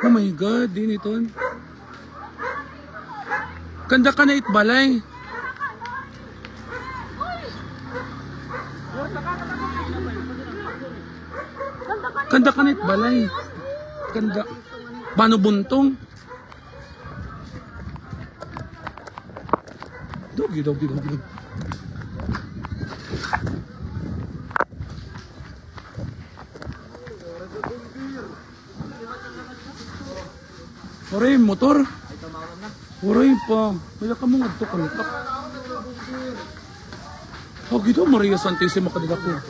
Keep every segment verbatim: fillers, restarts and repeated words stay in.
Oh my God, dinhi iton. Kanda ka na it balay. Kanda ka na it balay. Kanda. Mano Buntong. Dogi, dogi, dogi. Waray motor. Waray pa. Kaya ka mo ngadto ka nito. Agi daw, Maria Santissima, kadadakuro.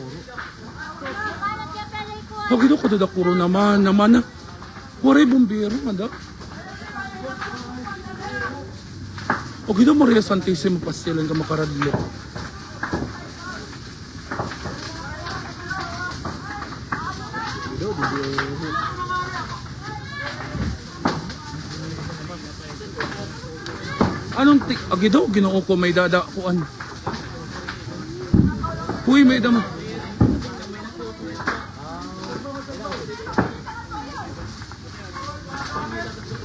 Agi daw, kadadakuro naman, naman na. Waray bumbero, ada. Agi daw, Maria Santissima, pastilan ka makaradlok. Anong ti-, agi daw, Ginoo ko, may dada, kuan. Huy, may dama.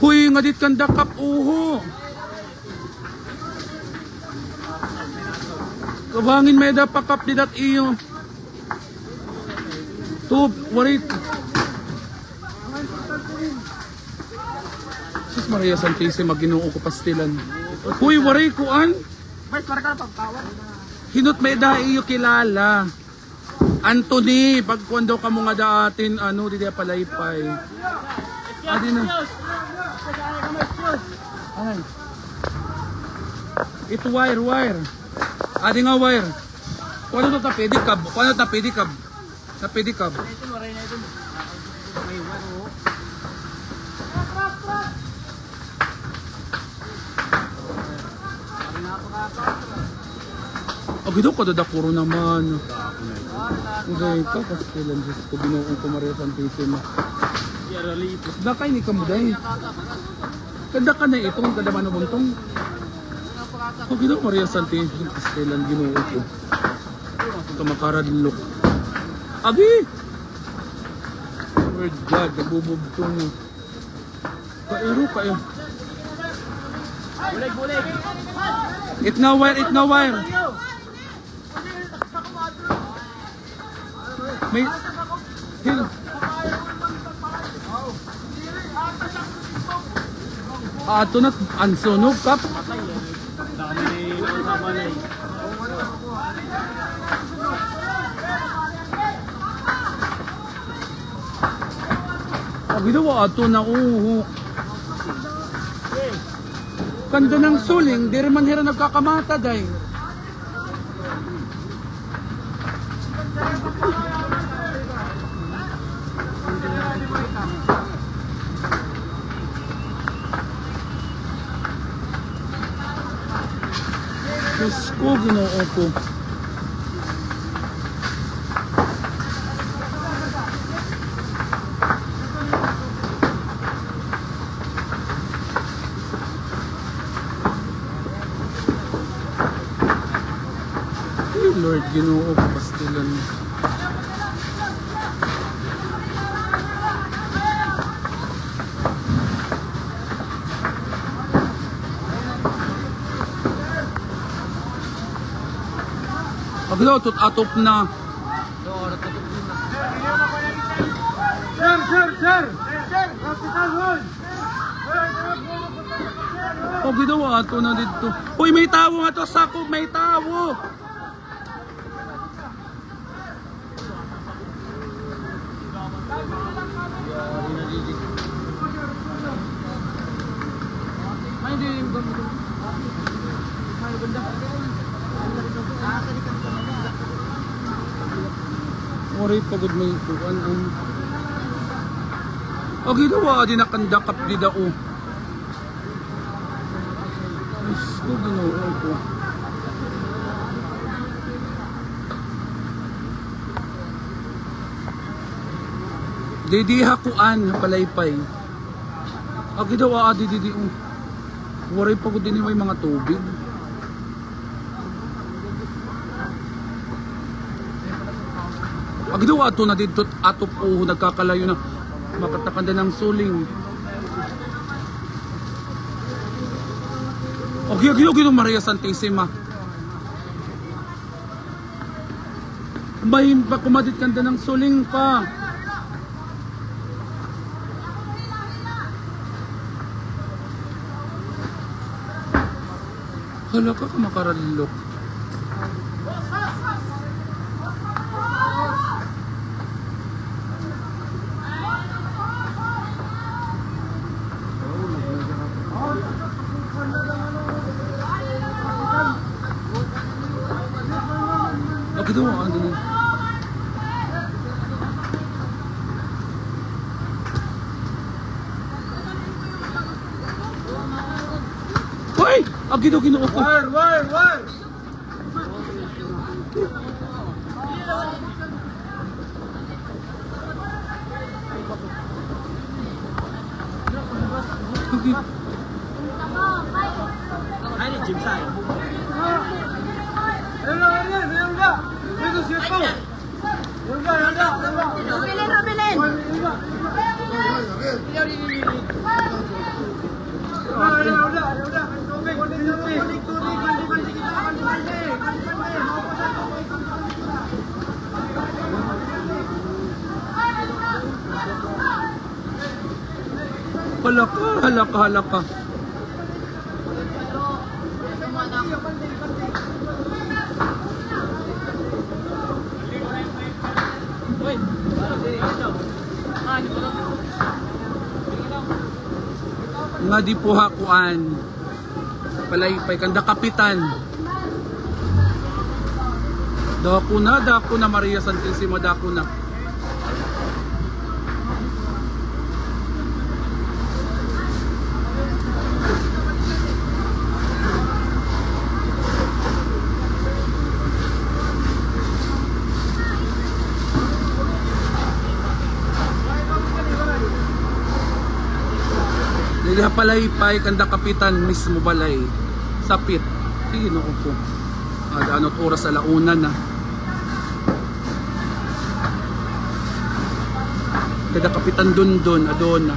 Huy, ngadit kan dakap, uho. Kabangin may da pakap didat iyo. Tub, waray. Sus Maria Santissima, Ginoo ko, pastilan. Huy, waray kuan. Hinot may da iyo kilala. Anthony, pagkuan daw kamo nga daatin, ano, didi ha Palaypay. Adi na. Ay. Ito wire, wire. Adi nga wire. Kuan ta pedicab, kuan ta pedicab. Sa pedicab. Agi daw, kadadakuro naman. Hindi ka, pastilan, Diyos ko, Ginoo ko, Maria Santissima. Dakay ni kamo, day. Kanda ka na iton, kada Mano Buntong. Agi daw, Maria Santissima, pastilan, Ginoo ko. Kamakaradlok. Agi! Lord God, nagbubugtong na. Kairo, kairo. Bulig, bulig. It nga wire, it nga wire. May, hil. Ato na, an sunog, Kap. Dami na yung mga balay. Agi daw, ato na, uho. Kanda nang suling, diri man hira nagkakamata, day. Diyos ko, Ginoo ko. Ay, Lord, Ginoo ko, pastilan. Paglutot, atop na. Sir, sir, sir! Sir! Hospital hall! Pagi daw, ato na didto. Uy, may tawo nga to, sakop, may tawo! Waray pa gud may kuan an. Agi daw, adi na kandakap dida, o. Diyos ko, Ginoo ko. Didi ha kuan, ha Palaypay. Agi daw, adi didi, o. Waray pa gud dinhi may mga tubig. Agi daw, ato na didto, atop, o, nagkakalayo na. Makatakan din ang suling. Okay, okay, okay, Maria Santisima. Bahin pa, kumadit kanda ng suling pa. Hala ka, ka makaralok. Agi daw, ano na? Hoy! Agi daw, Ginoo ko. War, war, war! Hala ka, hala ka, hala ka. Nga di po ha kuan. Palaypay kanda kapitan. Dako na, dako na, Maria Santisima, dako na. Didi ha Palaypay, kanda kapitan mismo balay. Sapit. Sige, Ginoo ko. Ah, daan oras, ala una na. Kanda Kapitan Dondon, aduna.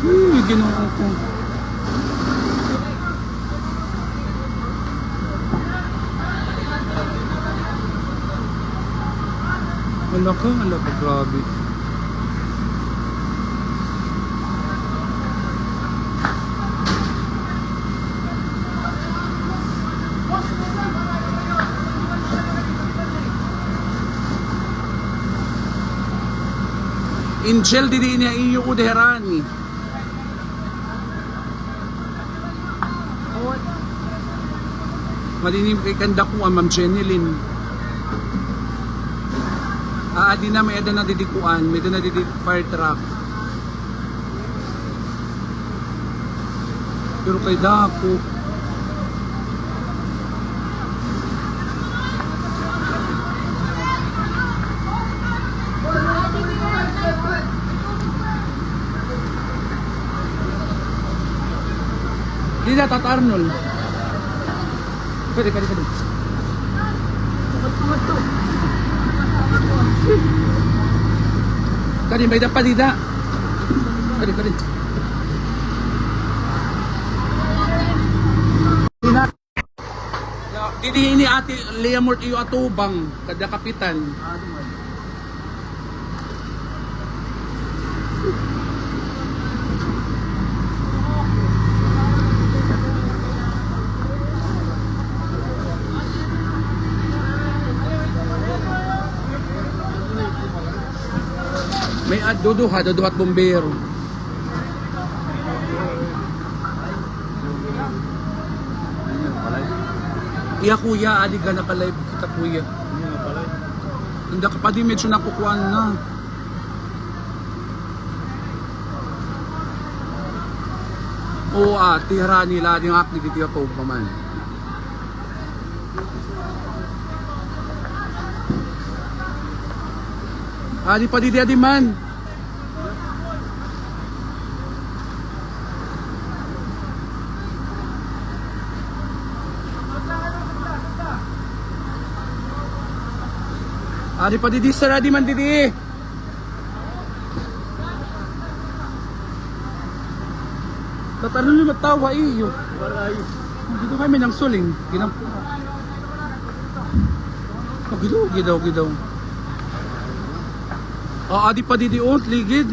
Uy, Ginoo ko. Hala ka, hala ka, grabe. Angel, didi ini ha iyo o didi harani? Madini kay kanda kuan, Ma'am Jenilyn. Ah, adi na, may-ada na didi kuan, may-ada na didi fire truck. Pero kay dako. Dida, Tata Arnold. Kadi, kadi, kadi. Kadi, may-ada pa dida. Kadi, kadi. Didi ini Ate Leah Mort iyo atubang, kada kapitan. May, ah, duduha, duduha it bumbero. Iya, kuya, adi ka naka-live kita, kuya. Hindi ka pa, di medyo nakukuha na. Oo, ah, tira nila, di nga, di, di, di, ako pa man. Ah, di pa, di, di, di man. Adi pa didi, sir, adi man didi. Tatarun ni matawa iyo. Dito kami nang suling. Ginam-, oh, gidaw, gidaw, gidaw. Ah, adi pa didi, oh, ligid.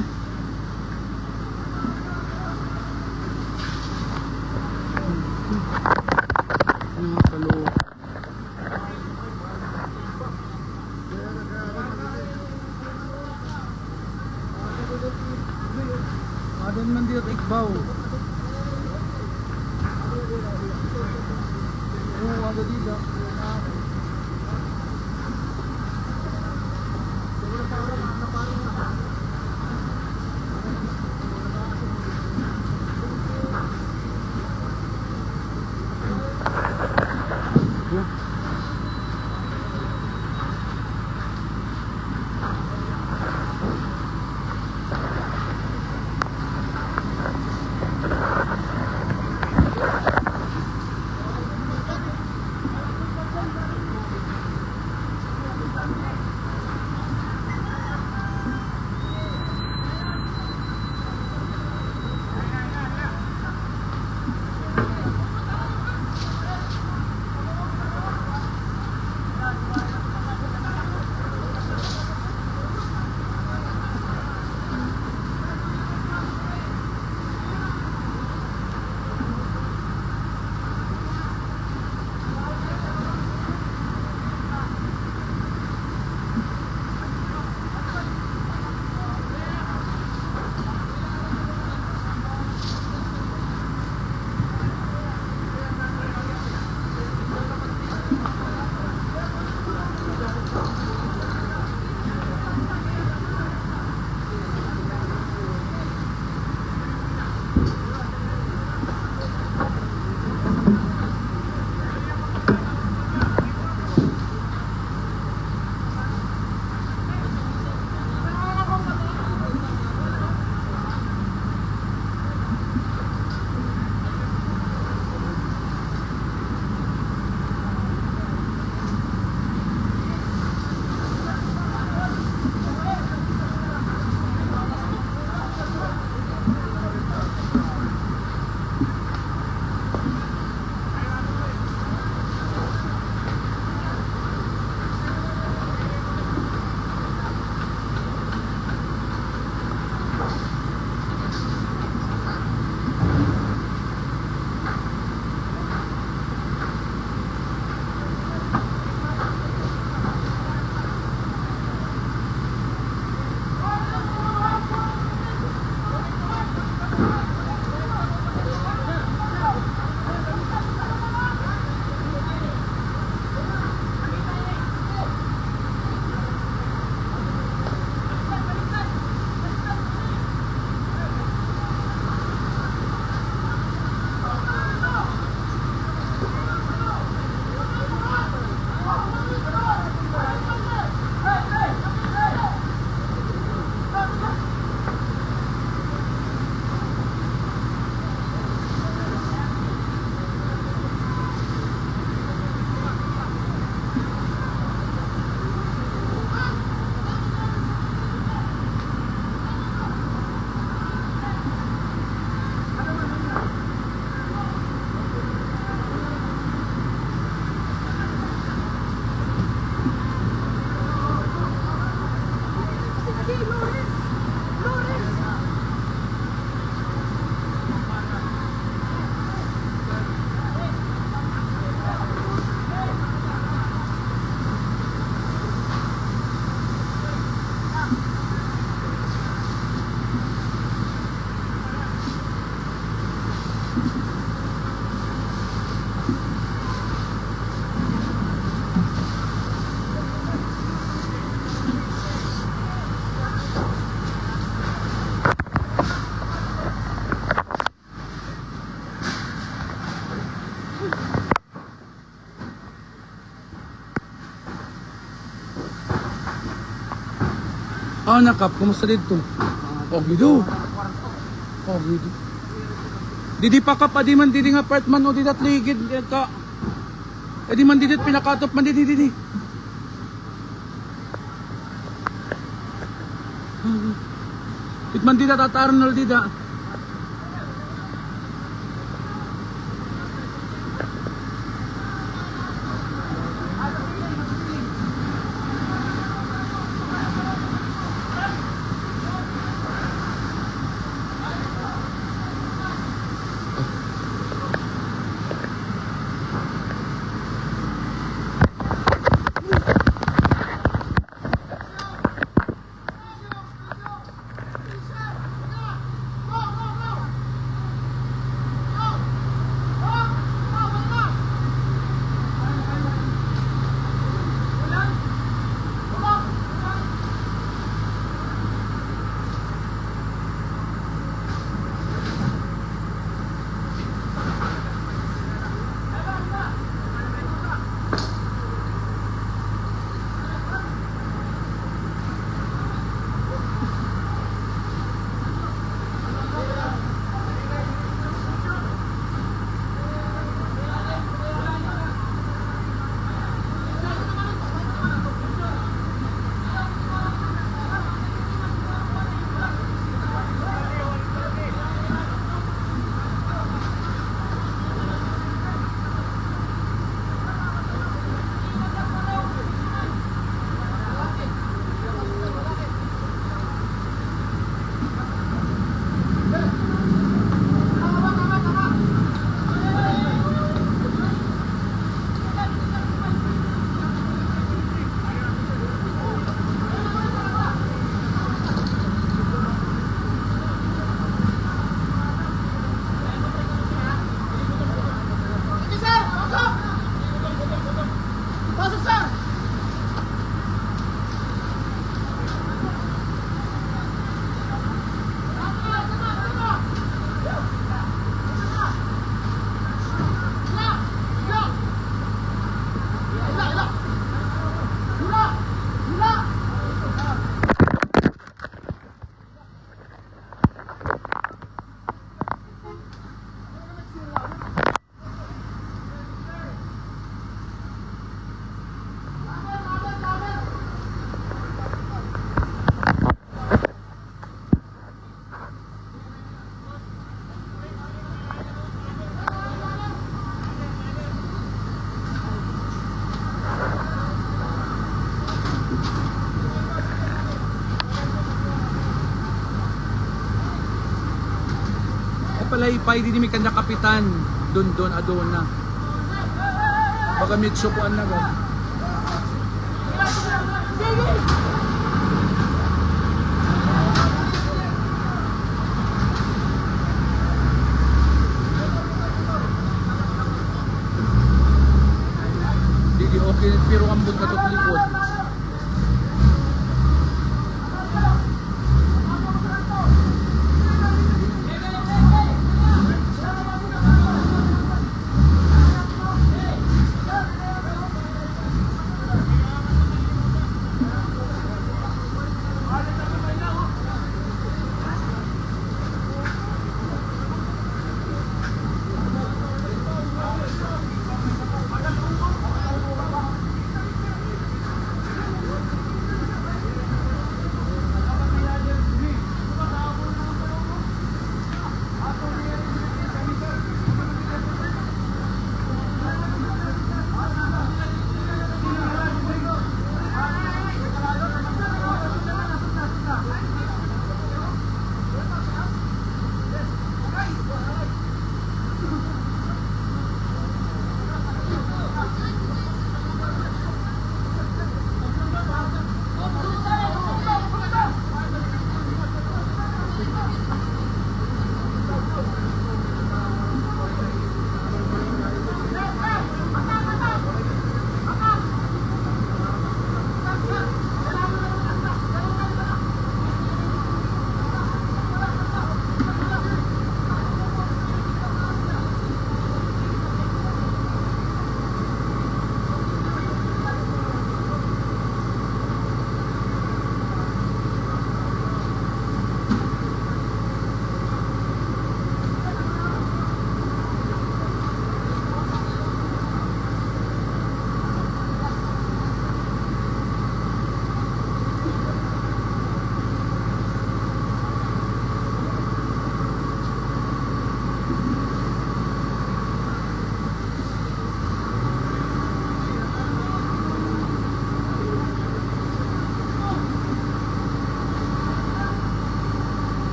Nakakalo. Adan man diyot igbaw. Oo, ada dida. Ah, nakap, kumusta didto? Okay do. Okay do. Didi pa kap, adi man didi nga part man, o, dida it ligid, ka. Adi man didi, pinakatop man didi, didi. It man dida, Tata Arnold dida. Sige, sir! Pasok! Pasok, sir! Ay, palay, pay, didi mi kanda Kapitan Dondon Adona. Baga mitso kuan na ba? Didi okay, pero ambot na to likod.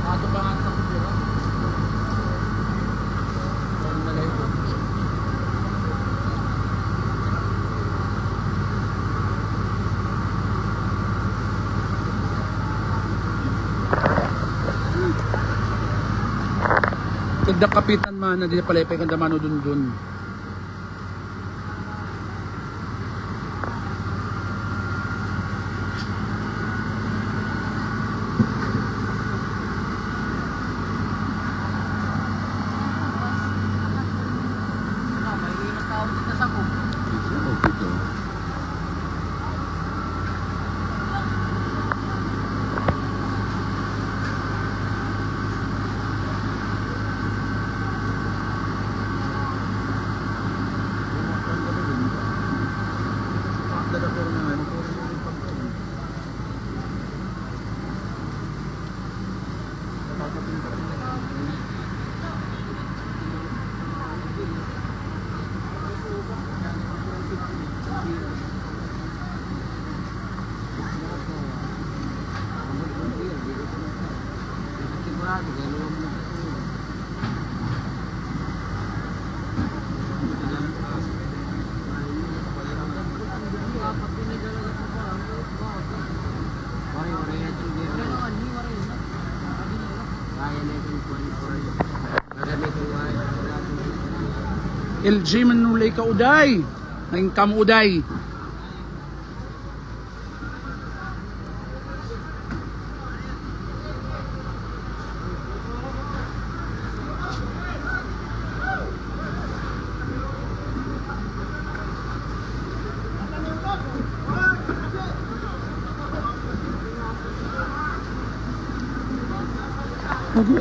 Ato pa nga sa kubura. Kagda kapitan man na di pala ipay kanda Mano Dundun. L G, manulay ka, uday. Nangin kamo, uday.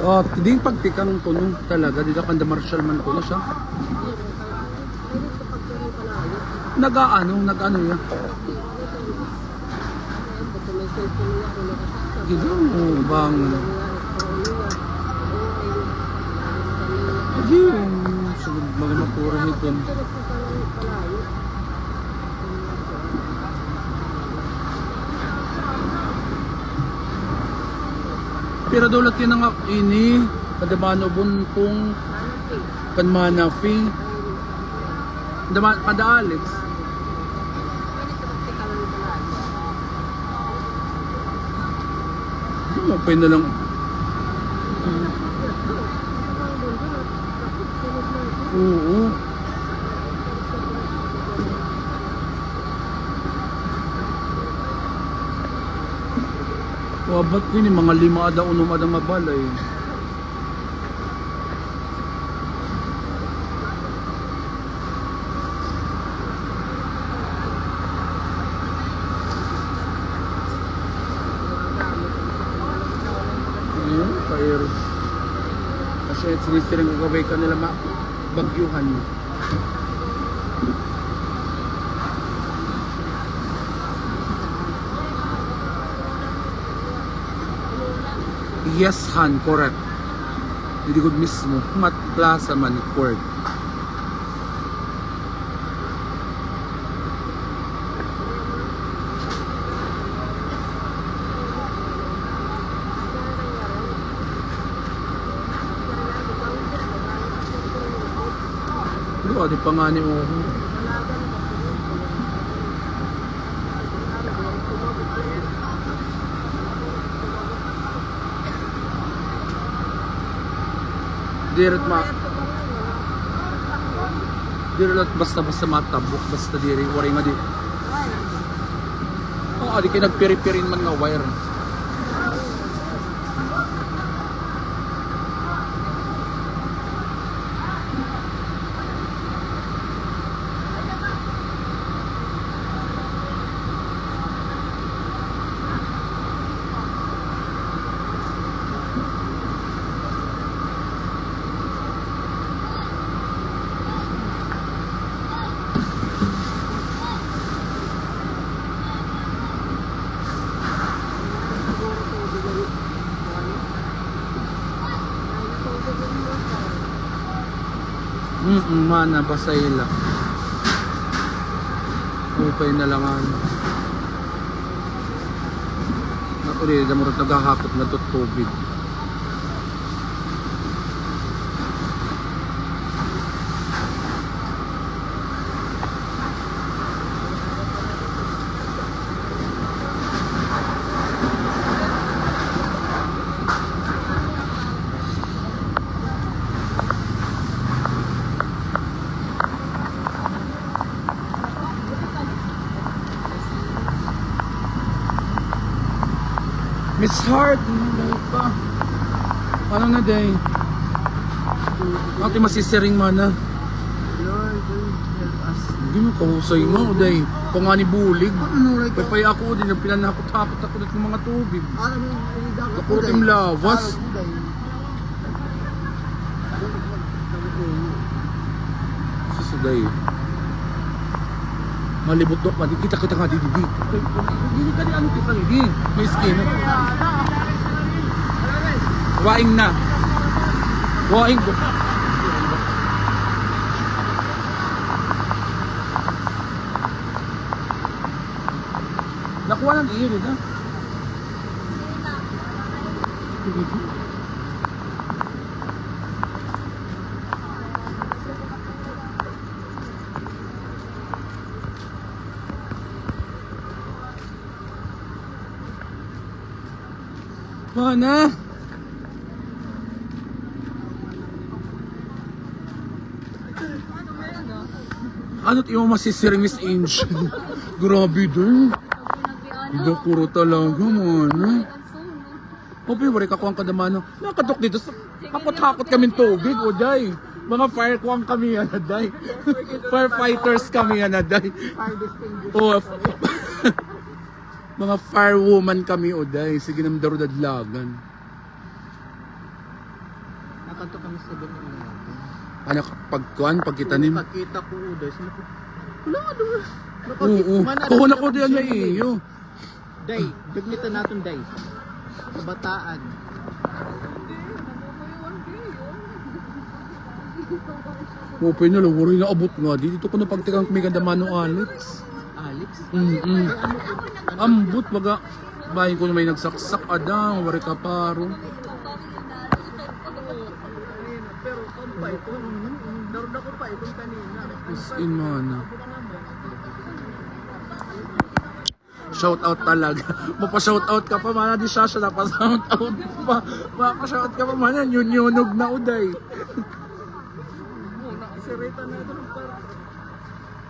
Ate, di pagtikang kuno talaga, dida kanda Marshall man kuno siya. Nag-aano, nag-ano niya. Gidong, oh, bang. Gidong, sugod mga mapuro hiton. Pero daw lagi na nga ini, kada Mano Buntong, kan Manafi. Dama-, kada Alex. Ano, pwede na lang. Oo. Wa, ba't ini mga lima ada, unom ada nga balay? Ayun, fire. Kasi sinisiring ko gabay kanila ma-, bagyuhan. Yes, han, correct. Didi gud mismo. Mat-, plaza man, correct. Ano, adi pa nga ni, oh. Diri ma-, diri la basta-basta matabok, basta diri, waray nga di. Oo, adi kay nagpiri-pirin man nga wire. Mm, mana, basta ila. Upay na la, ano. Uri, damo rin naghahakot ngadto tubig. Miss Heart, ano pa? Ano na, day? Ate, masisiring man na. Lord, help us. Hindi mo kahusay mo, day. Pangani bulig. Ano, right? Kaya ako, din, pinanakot-hakot ako dito ng mga tubig. Ano, yung dagat Kapuro mo, day? Tim lawas. Dagat mo, day. Susuday. Malibot dok, madi. Kita, kita nga, di, di, di. Di, di, di, ano, kita, di. May skin. Waing na. Waing ko. Nakuha ng iyo, di ba? Mana? Ano it imo masisiring, Miss Inge? Grabe, day. Dakuro talaga, mana. Opi, waray ka kuan kada mano. Nakatok dito sa, hakot-hakot kami tubig, o, day. Mga fire kuan kami, yana, day. Firefighters kami, yana, day. O, mga firewoman kami, o, day. Sige nam daro dadlagan. Nakatok kami sa Seven Eleven. Ano, pagkuan, pagkita nim? Pagkita ko, o, day. Sino ko? Wala, ano? Oo. Kuha na ko diyan na iyo. Day, dugmitan naton, day. Kabataan. Upay na la, waray na abot nga. Di, dito ko na pagtikang kami kada mano Alex. Alex? Mm-mm. Ambot, baga, bahin ko na may nagsaksak, ada, waray kaparo. Pero, kampay ko, mm, mm, darda ko pa, itong kanina. As in, mana. Shout out talaga. Mapa-shout out ka pa, mana, di siya, siya napa-shout out pa. Mapa-shout ka pa, mana, nyunyunog na, uday. Muna, sirita na ito, nagpar-,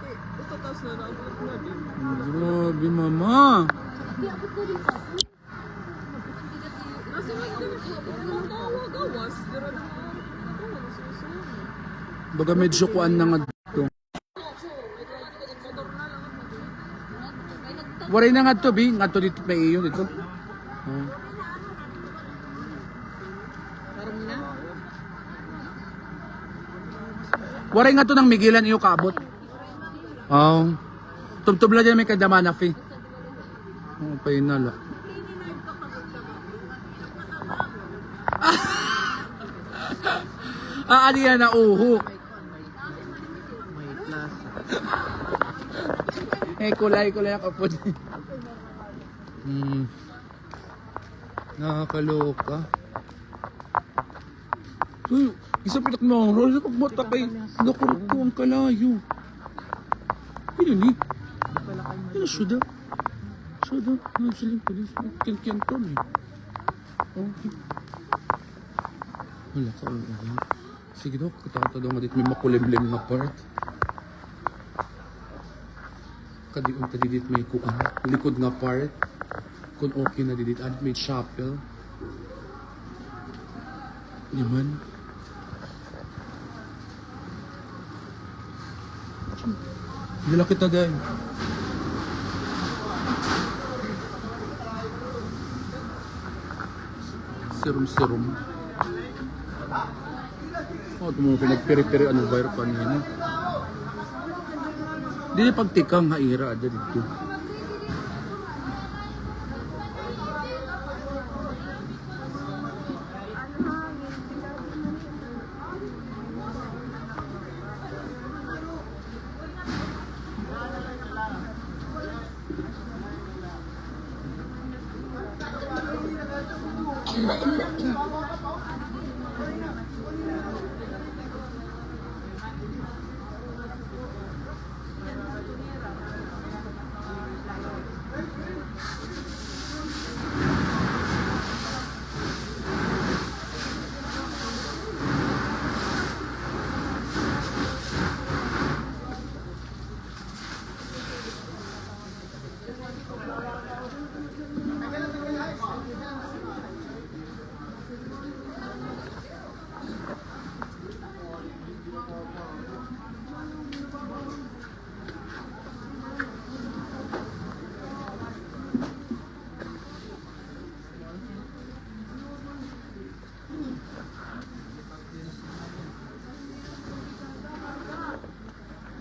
eh, ito, tapos na, naabot na din. Grabe, mama. Kasi may, may, may, may, gawas, dira na, gawas, susunod. Baga medyo kuan na nga. Waray na ngadto, bi. Ngadto dito may iyo dito. Oh. Waray ngadto nang migilan iyo kaabot. Oh. Tubtob la dyan may kadamana, fi. Oh, painala. Ah, ano yan na uho? May klase. Eh, kulay, kulay ang kapod. Hmm. Nakakaloka. Uy, isa pitak na oras, pagmata kay nakurot ko ang kalayo. Yun ni. Yun, suda. Suda. Ano sila ko din? Kinkiyan to, eh. Okay. Wala ka, wala ka. Sige daw, kita ko daw nga dito may makulimlim nga part. Kadi unta didit may kuan, likod nga part. Kun okay na didit, adit may chapel. Di man. Dila kita, day. Sirum-sirum. Oh, ito mga pinagpiri-piri, ano, wire pa niya, no? Dili pagtikang ha ira, ada dito.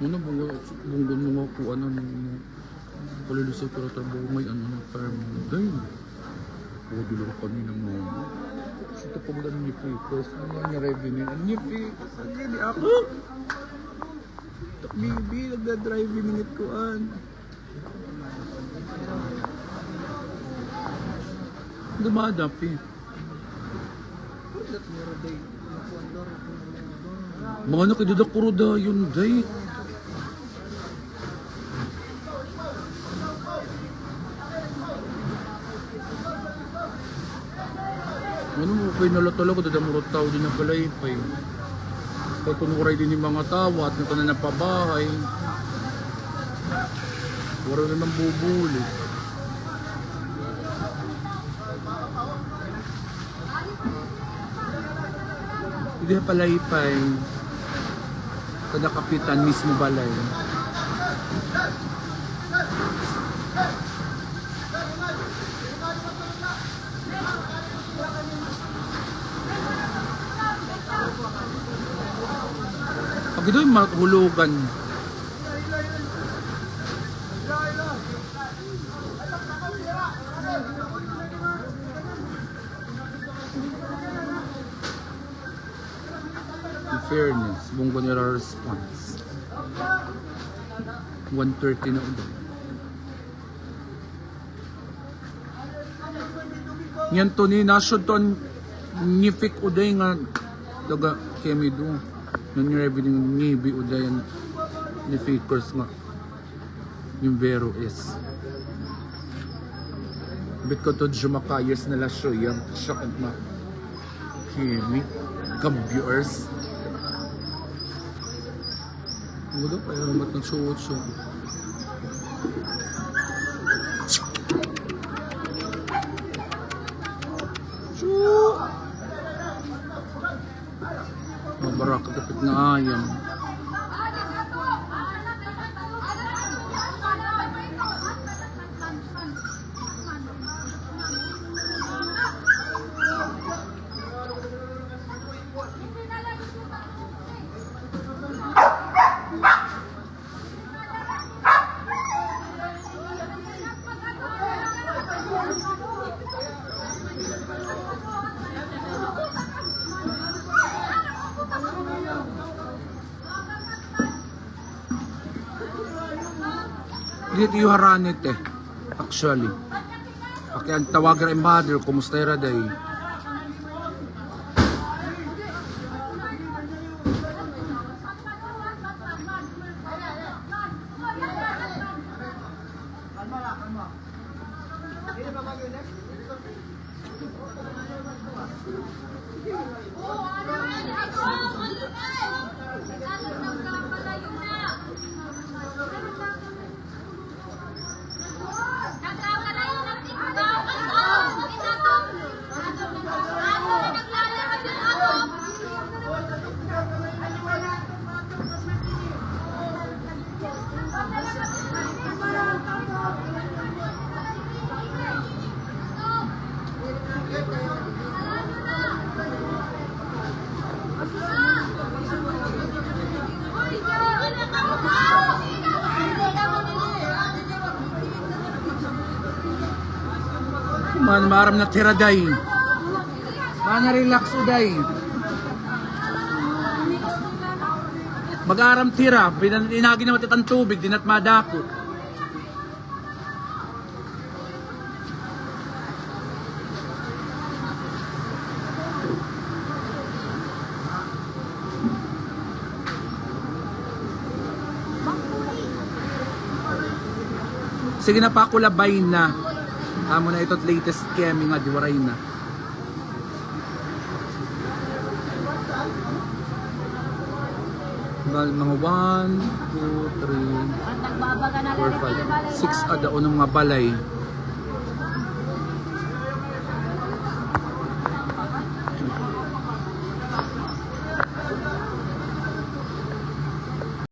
Ano, bunggo, bunggo nga kuan, ano, ano, palilisod para trabaho ngay-an, ano, permi. Day. O, dili ko kanina, mga. Ito pag dami ni Pipos. Ano nga revenue? Ano ni Pipos? Hindi ako. Bibi, nagda-drive minute kuan. Dumadapi. Mga nakidadakuro dayon, day. Ano, okay na la talaga, dada, mura tawo dinhi ha Palaypay. Kay kun waray dinhi mga tawo, at nga na pabahay. Waray na man bubuli. Dinhi ha Palaypay. Kada kapitan mismo balay. Pag ito yung mahulugan. In fairness, bunggo nira response. One thirty na uban. Ngan to ni, nasud to an Nifik uday nga taga Kemido. Ngan ni revenue Nibi uday an Nifikers nga. Yung Vero is. Bit ko to Jumakayas na la siya. Siya kanta. Kimi. Kabyers. Ang gulo, kaya naman ng chucho. Chu! Mga barak, kapit nga ayam. Dito iyo harani, te. Actually. Aki, an tawag hira im mother, kumusta hira, day? Man, maaram na tira, day. Mana relax, uday. Mag-aram tira, binan-, inagi naman it an tubig, di na't madako. Sige na, pakulabay na. Amo na ito, latest kami nga, di waray na. Bal, mga one, two, three, four, five, six ada, unom nga balay.